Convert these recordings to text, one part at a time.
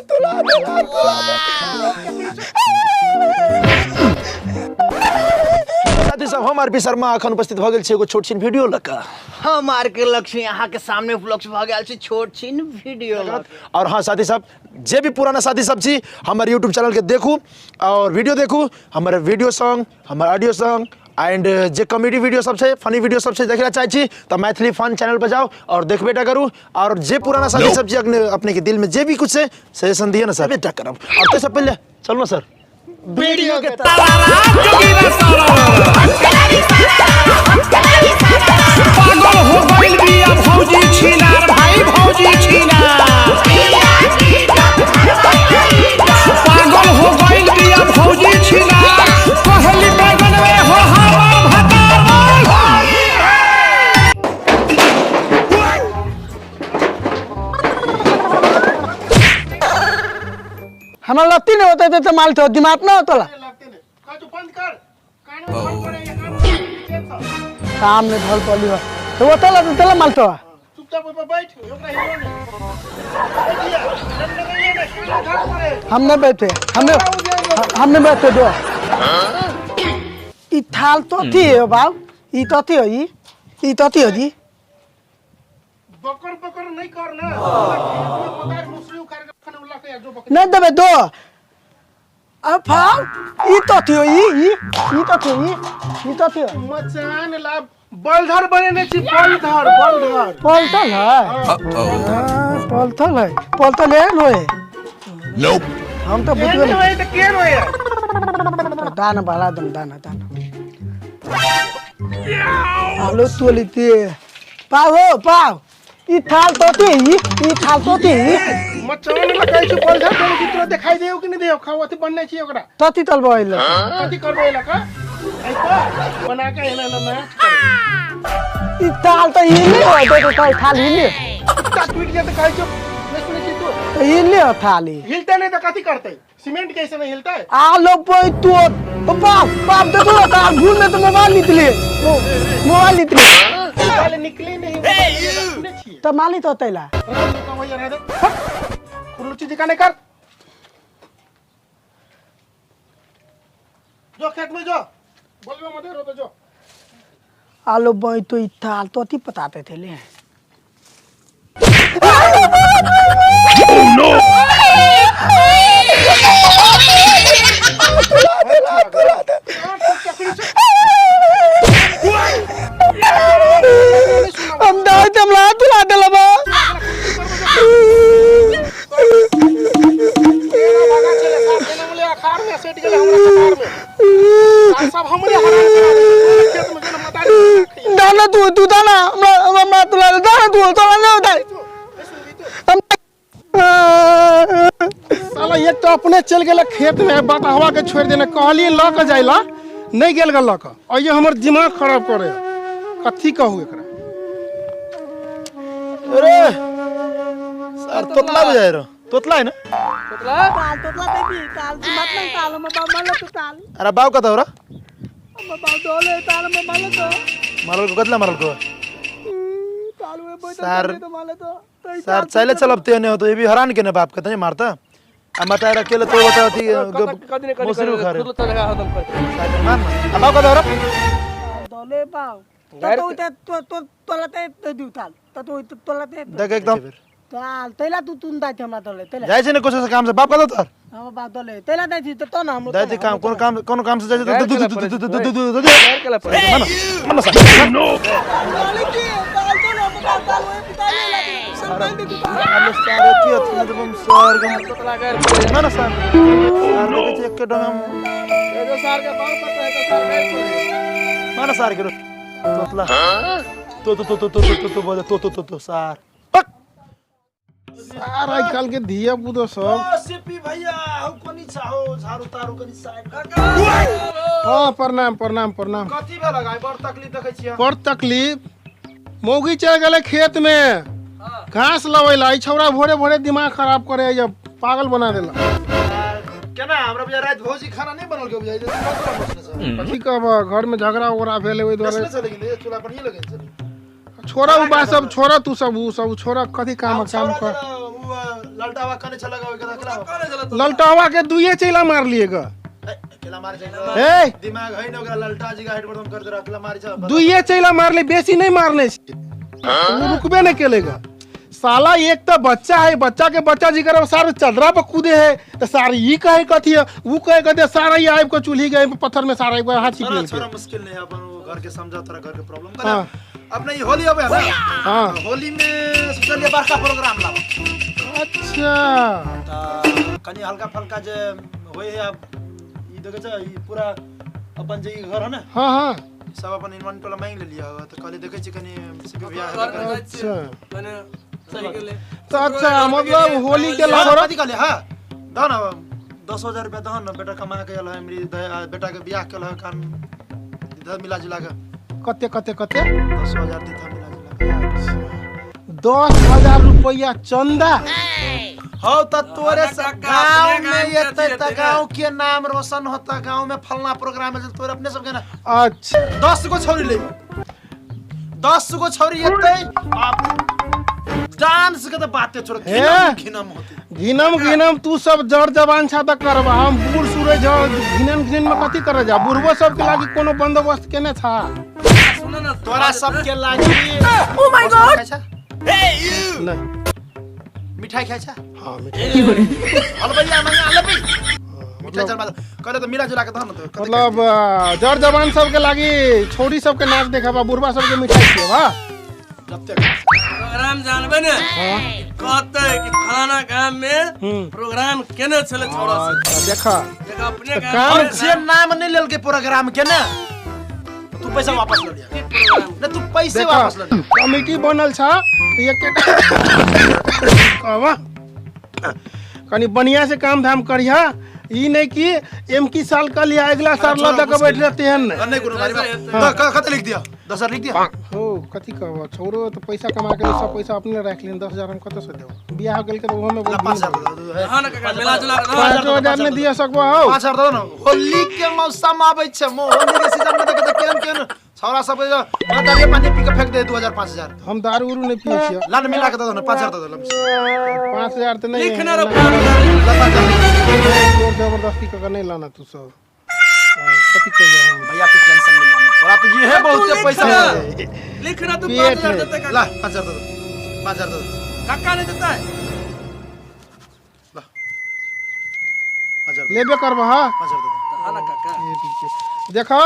तुला देला तुला। साथी सब, हम आर पी शर्मा अखन उपस्थित भऽ गेल छी एगो छोट छिन वीडियो लऽ कऽ। हम आर के लक्ष्मी अहाँ के सामने उपलब्ध भऽ गेल छी छोट छिन वीडियो लऽ। और हाँ साथी सब, जे भी पुराना साथी सब छी, हमर यूट्यूब चैनल के देखू और वीडियो देखू, हमर वीडियो सॉन्ग, हमर ऑडियो सॉन्ग एंड जे कॉमेडी वीडियो सब छै, फनी वीडियो सब छै, देखला चाहै छी तऽ मैथिली फन चैनल पर जाउ और देखबे टा करू। और जे पुराना साथी सब छी, अपने के दिल में जे भी कुछ छै सजेशन दिअ ना सर, बेटा करब। और ताहिसँ पहिले चलू ना सर वीडियो के। पागल हो गइल बिया भौजी छिनार, भाई भौजी छिनार। पागल हो गइल बिया भौजी छिनार, कहली बैगन में हो हमार भतार। हमरा लत्ती नहीं होते तो माल तो दिमाग ना होतला। काम नहीं धल पली हो तो होतला तो तेला माल तो हम नहीं बैठे, हमने बैठे दो। ई थाल तो थी हो बाब, ई तो थी हो, ई ई तो थी हो जी। बकर बकर नहीं कर ना, मुसरी उखाड़ के खाने वाला के जो बकर नहीं देबे दो। अब फाल ई तो थी हो, ई ई ई तो थी, ई ई तो थी हो। मचान ला बलधर बनेने छी, बलधर बलधर। पलथल है। हाँ, पलथल है, पलथल है लोहे। हम तो बुझबे केहन नहीं। होय त केहन होय? तो दाना बढ़ा दम, दाना दाना आलू तोली ते पाव हो पाव। ई थाल तो थी, ई ई थाल तो थी। मचान ला कहै छी बलधर बने छी, तोरा देखाई देऊ कि नहीं देऊ? खाओ अथी बनने छी ओकरा। तती तलबो आइल। कथी करबो एला का ऐ पर बना के एना एना नाच करे। ई थाल तो हिले हो, देखो तो थाल हिले। कुत्ता टूट गया त कहै छी नहीं सुनै छी तू। तो हिले हो थाली। हिलते नहीं त कथी करते? सीमेंट कैसे नहीं हिलता है? आलो पोई तो ओ बाप बाप देखो ना तार भूल में तो मोबाइल निकले, मोबाइल निकले। मोबाइल निकले नहीं, सुनै छी। तो माली तो तैला। कुल्लू चीज का नहीं कर, जो खेत में जो बोलबे मत रो तो जो। आलो बोई तो ई थाल तो अति पताते थे ले। हम दाई तमला तुला देला बा। अखाड़ में सेट गेलै हमरा कपार में, सब हमरे हरान करा देलकै। खेत में जेना मतारी। दाना तू तू दाना हमरा हमरा तुला दे, दाना तू तोला नहीं होता है। हम साला एक तो अपने चल गेलै खेत में, बटहवा के छोड़ देने कहलिए लऽ के जाय ला, नहीं गेल ग लऽ के। अइयो हमर दिमाग खराब करे, कथी कहू एकरा। अरे सर तोतला बुझाइ रहो, तोतला है ना? ताल तोतला देबी ताल मत नहीं ताल हम बाप मारलो तो ताल। अरे बाप कत हो रा? हम बाप दोले ताल हम मारलो तो। मारल को कतला मारल को? ताल में बैठो सर तो मारलो तो। सर चले चलब ते नहीं हो तो ये भी हैरान के ना बाप के नहीं मारता। आ मत आए अकेले तो बता थी मुसरी उखाड़े। मान अब बाप कत हो रा? दोले बाप तो तो तो तोला ते दू ताल तो तो तोला ते देख एकदम ताल तैला तू तुन दाइ हमरा दले तैला जाइ छै ने कुछ से काम से बाप कत तोर? हम बाप दले तैला दाइ छी तो ना हम दाइ छी काम, कोन काम, कोन काम से जाइ छै? तो दू दू दू दू दू दू दू दू। मन मन सर नो दले की ताल तो ना हम बाप ताल ओए पिता ले ला सब दाइ दे तू। अरे सर की अथी मतलब हम सर के ना ना सर सर देखै छी एक डंग हम एगो सर के बाल पकड़े तो सर गैर पड़े। माना सर के तोतला तो तो तो तो तो तो तो बोले तो तो तो तो सर पक। सार आइ काल के धिया पुतो सब। सीपी भैया हम कोनी चाहो झाड़ू तारू कनी साइड कर। हाँ प्रणाम प्रणाम प्रणाम। कथी भेल गाय बड़ तकलीफ देखै छियै? बड़ तकलीफ, मौगी चल गेलै खेत में घास लबै ला, ई छौड़ा भोरे भोरे दिमाग खराब करे जब पागल बना देला। केना हमरा बुझाइ राति भौजी खाना नहीं बनल के बुझाइ जे कथी कहब, घर में झगड़ा उगड़ा भेल ओहि दुआरे। कसने चले गेलै चूल्हा पर नहीं लगन चले। छोड़ा उ बात सब, छोड़ा तू सब उ सब छोड़ा, कथी काम काम कर। उ ललटावा कने छला ओइ के देखला। ललटावा के दुइये चैला मार लिए ग। अकेला मार छै। ए दिमाग है न ओकरा, ललटा जी का हेड एकदम कर दे, अकेला मारी छ। दुइये चैला मारले, बेसी नहीं मारने छै, उ रुकबे नहीं केलेगा साला। एक तो बच्चा है, बच्चा के बच्चा जी कर सारे चदरा पर कूदे है तो सारे ई कहे कथी है, ऊ कहे कथी है, सारा ही आबि के चूल्ही गए पत्थर में सारा एक बार हाथ छिप छोरा गेल। छोरा मुश्किल नहीं है, अपन वो घर के समझा, तोरा घर के प्रॉब्लम हाँ। अपने ई होली अबे है ना? हाँ। होली में सोचलिए बड़का प्रोग्राम लाब। अच्छा। त कनी हल्का फल्का जे होय है, अब ई देखे छ, ई पूरा अपन जे ई घर है ना, हाँ हाँ, सब अपन इन्वेंट वाला मांग लेलिए। त कहली देखे छी कनी सीपी भैया हेबे करे। अच्छा तो अच्छा, मतलब होली के हाँ, लगो कथी कहलिए? हाँ दह न, 10,000 रुपया दह न, बेटा कमा के आयल है, मेरी बेटा के बियाह केल है, कान दह मिला जुला के। कते कते कते? 10,000 देता मिला जुला के। 10,000 रुपया चंदा? हौ त तोरे हाँ, सब काका, गांव अपने में गांव के एते अथी त हेतै। गांव के नाम रोशन होता, गांव में फलना प्रोग्राम है, तोरे अपने सबके ना। अच्छा। 10 गो छौरी ले, 10 गो छौरी एते, आप डांस के त बाते छोड़, हे? घिनम घिनम होते। घिनम घिनम तू सब जड़ जवान छा त करबा, हम बूढ़ सूरे जड़ घिनम घिनम में कथी करे जा? बुढ़बो सबके लागी कोनो बंदोबस्त केने छा? सुन न, तोरा सबके लागी। ओ my God, नहीं। मिठाई खाइ छा? हाँ, मिठाई। हलबैया मंगा लेबी मिठाई, चल बात कहले त मिला जुला के दह न त कते। मतलब जड़ जवान सबके लागी छोरी सबके नाच देखाबा, बुढ़बा सबके मिठाई खियाबा। जते प्रोग्राम जानबे ने कहते कि फलाना गाम में प्रोग्राम केने छले छोड़ा से। अच्छा, देखा। देखा अपने तो गाम काम में जे नाम नहीं लेलके प्रोग्राम के ना, तू पैसा वापस ले लिया ना, तू पैसे देखा, वापस ले लिया। कमिटी बनल छा तो एक कहबा कनी बढ़िया से काम धाम करिहा, ई नहीं कि एम की साल कल या अगला साल छोड़ा, ल दऽ के मुश्किल। बैठ रहते हैं ने। नहीं कोनो बारी बात कते लिख दिया? 10,000 लिख दिया। हो कथी कहब छोड़ो, तो पैसा कमा के सब पैसा अपने राख लेन, 10,000 हम कतऽ से देब? बियाह गेल के तो ओहो में ला, 5,000 दे दे, दे। हाँ ना काका, मिला जुला के दो। 5,000 नहीं दिया सकबो हौ। 5,000 दे न, होली के मौसम आबै छै, मो होली के सीजन में देखै केहन केहन छौड़ा सब जे दारू पानी पी के फेंक दे 2,000 5,000। हम दारू उरू नहीं पिए छियै। ला न, मिला के दे दो न, 5,000 दे दो लमसम। 5,000 तऽ नहीं। लिखना रे 5,000। ला, 5,000 लिख। जोर जबरदस्ती कऽ के नहीं लाना तू सब। हाँ, कथी कहियै हम? भैया तू टेंशन नहीं लाना, तोरा तो ये है बहुते पैसा। लिखना तू। पेट 5,000 है। देते काका? ला, 5,000 दे दो, 5,000 दे दो। काका नहीं देता है। ला, 5,000 दे दो। लेबे करबह? हाँ। 5,000 दे दो। हाँ ना काका। ये ठीक छै। देखऽ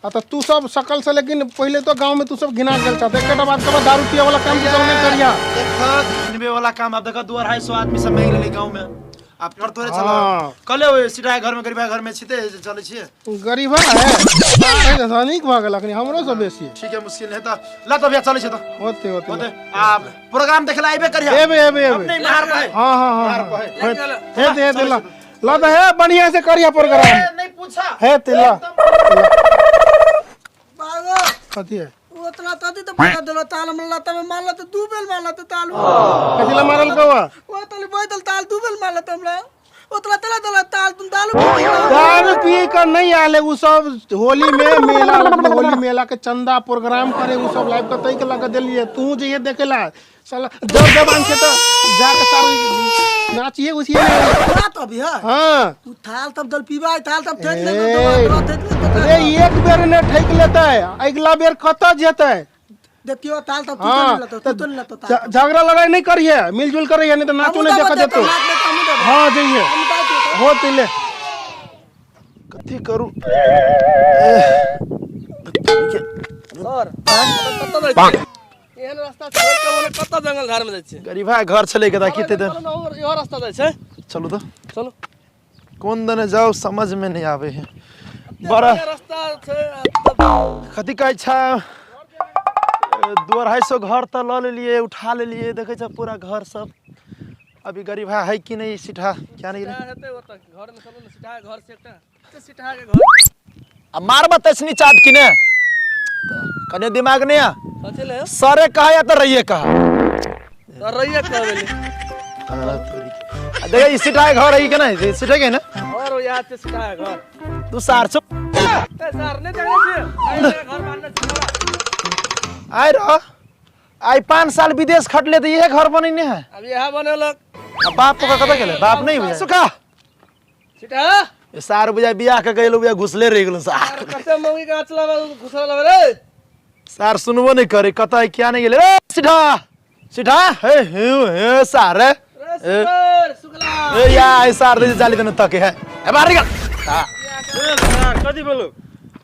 आ तऽ तू सब सकल से, लेकिन पहिले तो गांव में तू सब घिना गेल छह, एकटा बात कहबह, दारू पिए वाला काम तू सब नहीं करिया। देख, घिनबे वाला काम अब देखा, 250 आदमी सब मांगि लेले गांव में, आब कर तोरे चल। हाँ। कहले ओइ सीधा घर में, गरीबा घर में छिते चलै छियै। गरीबा है, धनिक भऽ गेल अखनी हमरो से बेसी। ठीक है, मुश्किल है त ला त भैया चलै छै त। होते होते। होते, आ प्रोग्राम देखे ला आइबे करिया। एबे एबे हम एबे। नहीं मार पाए। हाँ हाँ हाँ। मार पाए। हे हे हे ला ला तऽ हे बढ़िया से करिया प्रोग्राम। नहीं पूछा। हे ते ला। बाबा। कथी है? उतना तदी तो पैसा देलो, ताल हम लता में मारल तो दू बेल मारल तो ताल। कथी ला मारल कौआ? ओ तली बैठल ताल दू बेल मारल तो हमरा उतना तला देला ताल, तुम दारू पी लो। दारू पी कर नहीं आले उ सब, होली में मेला, होली मेला के चंदा प्रोग्राम करे उ सब लाइव के तई के लगा देलिए, तू जइए देखेला साला जब जबान के तो जाके सारी नाचिए उसिए। बात अभी है। हाँ। तू थाल तब दल पीबा, थाल तब ठेक ले। ए। तो ठेक ले। अरे एक बेर ने ठेक लेतै, अगला बेर कतऽ जेतै? देखियो ताल तब तू तो हाँ नहीं लतो, तू तो नहीं लतो ताल। झगड़ा लड़ाई नहीं करिए, मिलजुल करिए, नहीं तो नाचो नहीं देखा देतो। हाँ जइए होते ले। कथी करू? सर, कतऽ जाइ छियै? एहन रास्ता छोड़ि कऽ ओने कतऽ जंगल झाड़ में जाइ छियै? गरीबा घर छलै के कीते चलू ने, और इहो रास्ता जाइ छै। चलू तो। चलू। कोन दने जाओ समझ में नहीं आवे है बड़ा। बढ़िया रास्ता छै आ तब। कथी कहै छै, 250 घर तऽ लऽ लेलियै, उठा लेलियै, देखै छ पूरा घर सब। अभी गरीब है कि नहीं सीठा क्या नहीं। सिटा हेतै ओतऽ घर में, चलू ने, सिटा घर से एकटा ते सिटा के घर। आ मारबा तैसनी चाट कि ने कने दिमाग नहीं है। कथी ले? सरे कहा या तो रहिए कहा। तो रहिए कहबेली। आ देख, ई सीठा के घर है कि नहीं? सीठा के ना। और यहाँ छै सिटा के घर। तू सार छौ। ए सर, नहि देखै छियै एहि घर बान्हने छै छोड़ा। आइ रह, आइ 5 साल विदेश खटले तऽ इहे घर बनेने है। अब इएह बनेलक। आ बाप ओकर कतऽ गेलै? बाप नहीं बुझाय सुखा सीटा ए सार बुझाय बियाह के गेलो, बुझाय घुसले रहि गेलो सार। कते मौगी के आंचला में घुसल रे। सार सुनबो नहीं करे, कतऽ है, किया नहीं गेलै रे। सीधा सीधा हे हे हे सार रे। रे सुकर सुकला ए या ए सार दे जाली देने तके है। ए बाहर निकल। कथी बोलो?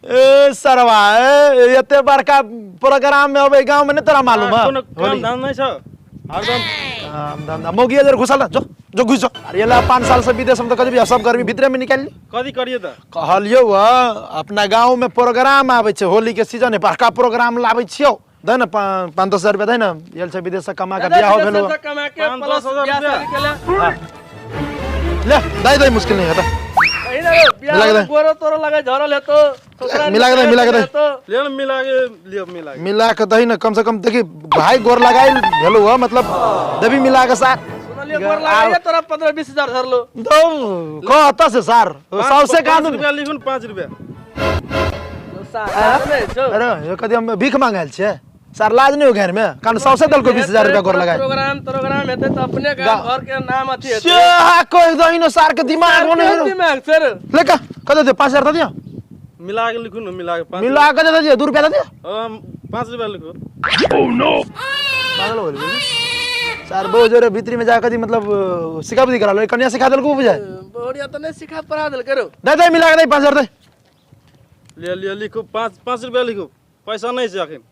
ए सरवा, ए एते बड़का प्रोग्राम में अबै गांव में नहीं तोरा मालूम है? कोनो काम धाम नहीं छ हरदम काम धाम मौगी अजर घुसल ना, जो जो घुस जो। अरे ये 5 साल से विदेश में तो कभी सब गर्मी भीतरे में निकाल ली। कथी करिए त? कहलियो अपना गांव में प्रोग्राम आबै छै, होली के सीजन है, बड़का प्रोग्राम लाबै छियौ, दे ना 5-10 हजार रुपया दे ना, येल छै विदेश से कमा के बियाह हो भेलो। कमा के प्लस बियाह शादी केला। ले दे दे, मुश्किल नहीं है त। कहीं ना रे, बियाह मिला के दे। गोरो तोरो लगे झरल हेतो, ससुराल मिला के दे, मिला के दे। ले मिला के लियो, मिला के। मिला के दही ना, कम से कम देखी भाई गोर लगाई भेलो हो, मतलब देवी मिला के साथ। सुनलियो गोर लगाई तोरा 15-20 हजार झरलो। तो कहता से सार सौ से कानून रुपया लिखुन, 5 रुपया। अरे ये कदी हम भीख मांगल छे सार, लाज नहीं हो घर में कान सौ से दल को 20,000 रुपया गोर लगाई। प्रोग्राम हेतै त अपने गांव घर के नाम अथी हेतै। से हा कोई दही न सार के दिमाग होने के दिमाग सर। ले का कदे दे 5,000 दे दियो। मिला के लिखु न, मिला के 5 मिला के दे दियो, 2 रुपया दे दियो। 5 रुपया लिखु। पागल हो गेल सार, बहुत जोरे भीतरी में जा कदी मतलब सिखा बुद्धि करा लो, कन्या सिखा देल को बुझाय। बढ़िया त नहीं सिखा पढ़ा देल करो। दे दे मिला के दे 5,000 दे। ले लियो लिखु 5 रुपया लिखु, पैसा नहीं छै अखन।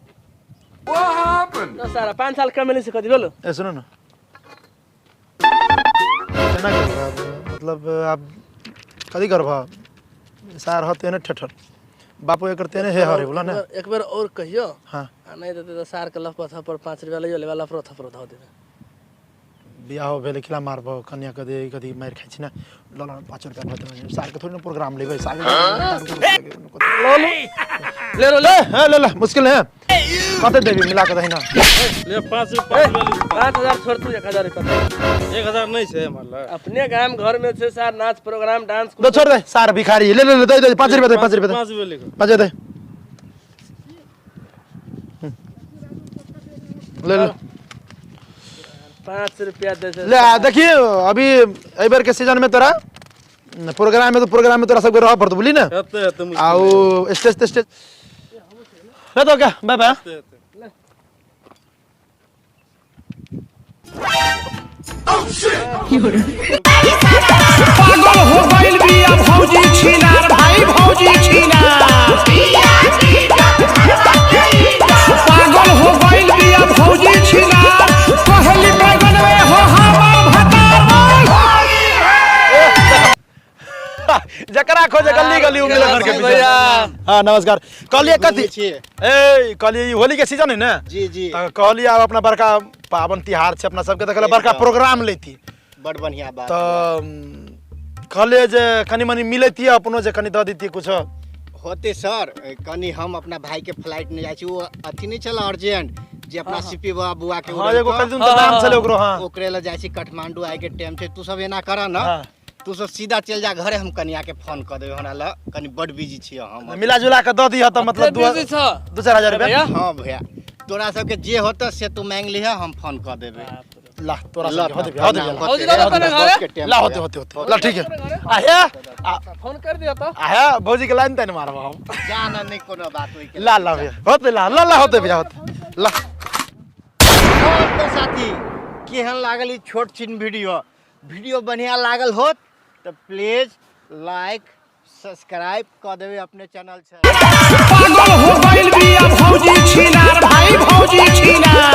न सारा 5 साल कमेली से कदी बोलो। ए सुनो ना, केना करब मतलब आप कदी करब सार हते ने ठठर बापो एकर तेने हे हरे बोला ना। एक बार और कहियो। हां आ नहीं देते त सार के लफपा थप्पड़ 5 रुपया लइयो, लेवा लफरो थप्पड़ धऽ देबे। बियाह भेले खिला मारबो कन्या कदे कदी मार खाइ छी ना, ल ल 5 रुपया भऽ देबै सार के, थोड़ी ना प्रोग्राम लेबै सार के। ले लो ले ले ले ले, मुश्किल है कते देबी मिला के दही ना। ले 5 रुपया 5,000 छोड़ तू 1,000 रुपया। 1,000 नहीं छै हमर लग, अपने गाम घर में छै सार नाच प्रोग्राम डांस। दो छोड़ दे सार भिखारी, ले ले ले दे दे 5 रुपया दे, 5 रुपया दे, 5 रुपया लिखो, 5 दे ले ले 5 रुपया दे ले। देखिए अभी एहि बेर के सीजन में तोरा प्रोग्राम में तो प्रोग्राम में तोरा सबके रह पड़तो बुझली ना, आउ स्टेज तेस्टेज ले तो क्या बाय बाय। पागल हो गइल बिया भौजी छिनार, भाई भौजी छिनार। पागल हो गइल बिया भौजी छिनार, कहली बैगनवे हो हमर भतार। जकरा खोजे गली गली उमिला घर के पीछे। हां नमस्कार, कहलिए कथी ए कहलिए होली के सीजन है ना। जी जी, त कहलिए आब अपना बड़का पावन तिहार छै अपना सबके, त कहलिए बड़का प्रोग्राम लेती, बड़ बढ़िया बात। त कहलिए जे कनी मनी मिलैती अपनो, जे कनी द देती कुछ होते सर। कनी हम अपना भाई के फ्लाइट में जाइ छी, वो अथी नहीं छल अर्जेंट जे अपना सीपी बाबा बुआ के हां एगो कल दिन त नाम छले ओकरो। हां ओकरे ल जाइ छी काठमांडू, आइ के टाइम छै। तू सब एना कर ना, तू सब सीधा चल जा घरे, हम कनिया के फोन कर देबे, हमरा ल कनी बड़ बिजी छी हम। मिला जुला के द दिह त मतलब 2-4 हजार रुपया। हां भैया तोरा सबके जे होत से तू मांग लिह, हम फोन कर देबे। ला तोरा सबके होते होते ला होते होते होते ला ठीक है। आहे फोन कर दियो त आहे भौजी के लाइन तन मारब हम, जाना नहीं कोनो बात होई के। ला ला भैया होते ला ला ला होते भैया होते ला। तो साथी केहन लागल ई छोट छिन वीडियो? वीडियो बढ़िया लागल होत तो प्लीज लाइक सब्सक्राइब कर देबे अपने चैनल से। पागल हो गइल बिया भौजी छिनार, भाई भौजी छिनार।